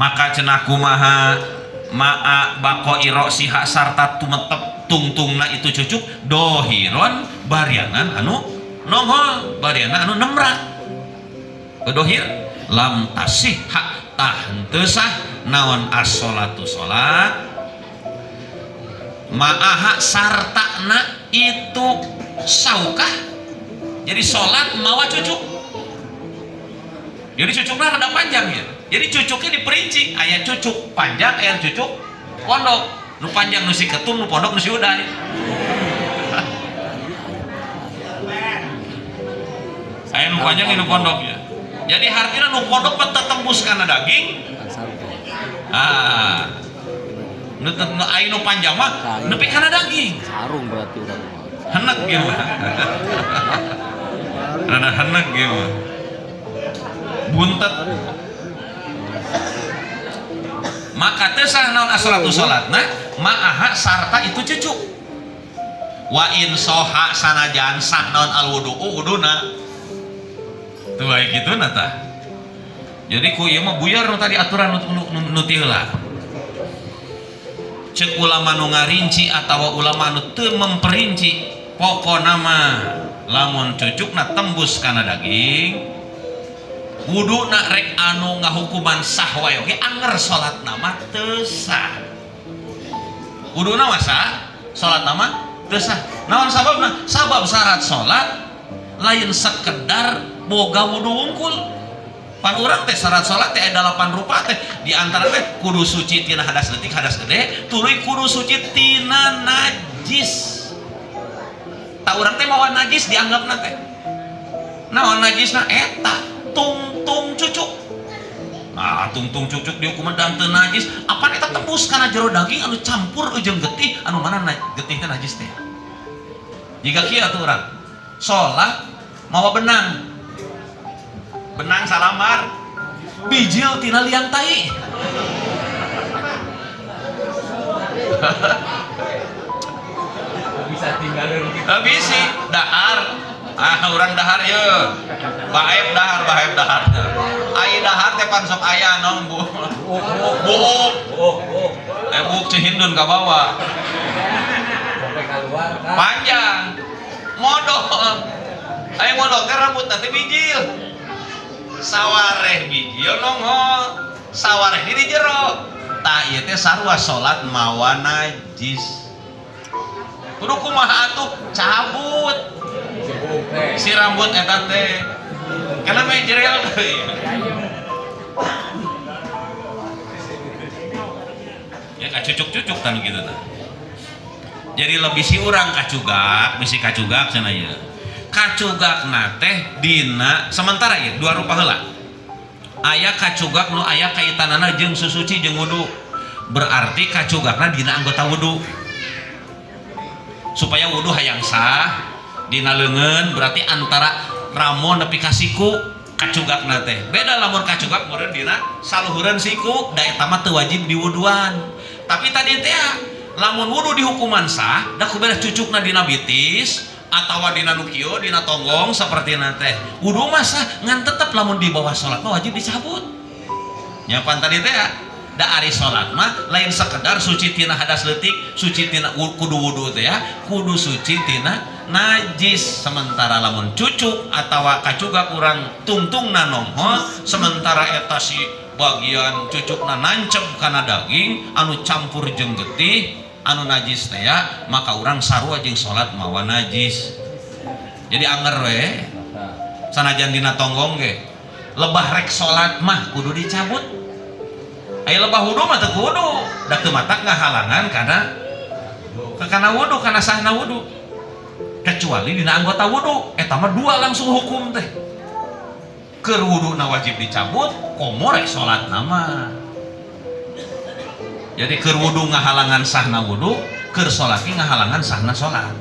Maka cenah kumaha ma'a baqa'i ra'siha sarta tumetep tungtungna itu cucuk dohiron barianan anu nongol barianan anu nemrak dohir lam tasih hak tah henteu sah naon as-sholatu salat ma'aha sartana itu saukah. Jadi salat mawa cucuk, jadi cucuknya rada panjang ya. Jadi cucuknya diperinci, aya cucuk panjang, aya cucuk pondok. Nu panjang nu si ketum, nu pondok nu si uday. Aya nu panjang nu pondok ya. Jadi hartina nu pondok mah teu tembus kana daging. Ah. Nu aya nu panjang mah nepi kana daging. Sarung berarti urang mah. Henek gitu. Rada henek gitu. Buntet. Maka teu sah naon as-sholatu salatna ma'aha sarta itu cucuk. Wa in soha sanajan sah naon al-wudu'u wuduna. Tuh aya kituna tah. Jadi ku ieu mah buyar nu tadi aturan nu ti heula. Ceuk ulama nu ngarinci atawa ulama nu teu memperinci, pokona mah lamun cucukna tembus kana daging, wuduna rek anu ngahukuman sah wae oge anger salatna mah teu sah. Wuduna mah sah, salatna mah teu sah. Naon sababna? Sabab syarat salat lain sekedar boga wudu wungkul. Pan urang teh syarat salat teh aya 8 rupa teh, di antara teh kudu suci tina hadas leutik hadas gede, tuluy kudu suci tina najis. Tak urang teh mawa najis dianggapna teh. Naon najisna eta tungtung cucuk. Nah, tungtung cucuk dihukuman dan teu najis, apan eta tembus kana jero daging anu campur jeung getih, anu mana getih teh najis teh. Jika kieu atuh urang salat mawa benang. Benang salamar bijil tina liang tai. Bisa tinggalin gitu. Bisi dahar. Ah urang dahar ye. Baep dahar, baep dahar. Ai dahar teh pan sok aya naon bu. Buuk. Buuk. Buuk Cihindun ka bawah. Sampai keluar kan. Panjang. Modol. Aya modol teh rambutna teh bijil. Sawareh bijil nongol. Sawareh di jero. Tah ieu teh sarua salat mawa najis. Kudu kumaha atuh cabut si rambut eta teh. Karena meh jerel deui. Ya kacucuk-cucuk tan kitu tah. Jadi lebih si urang kacugak, bisi kacugak cenah ieu. Kacugakna teh dina sementara ieu dua rupa heula. Aya kacugak nu aya kaitanana jeung susuci jeung wudu. Berarti kacugakna dina anggota wudu. Supaya wudu hayang sah dina leungeun berarti antara ramo nepi ka siku kacugakna teh. Beda lamun kacugak meureun dina saluhureun siku da eta mah teu wajib diwuduan. Tapi tadi teh lamun wudu dihukuman sah da kubelah cucukna dina bitis atawa dina nu kieu dina tonggong sapertina teh. Wudu mah sah ngan tetep lamun di bawah salat mah wajib dicabut. Nya pan tadi teh da ari salat mah lain sekedar suci tina hadas leutik, suci tina kudu wudu teh ya, kudu suci tina najis. Sementara lamun cucuk atawa kacugak urang tungtungna nongol, sementara eta si bagian cucukna nancep kana daging anu campur jeung getih anu najis teh ya, maka urang sarua jeung salat mawa najis. Jadi anger we sanajan dina tonggong ge lebah rek salat mah kudu dicabut. Aya lebah wudu mah teu kudu, da teu matak ngahalangan kana wudu, kana sahna wudu. Kecuali dina anggota wudu, eta mah dua langsung hukum teh. Keur wuduna wajib dicabut, komo rek salatna mah. Jadi keur wudu ngahalangan sahna wudu, keur salat ge ngahalangan sahna salat.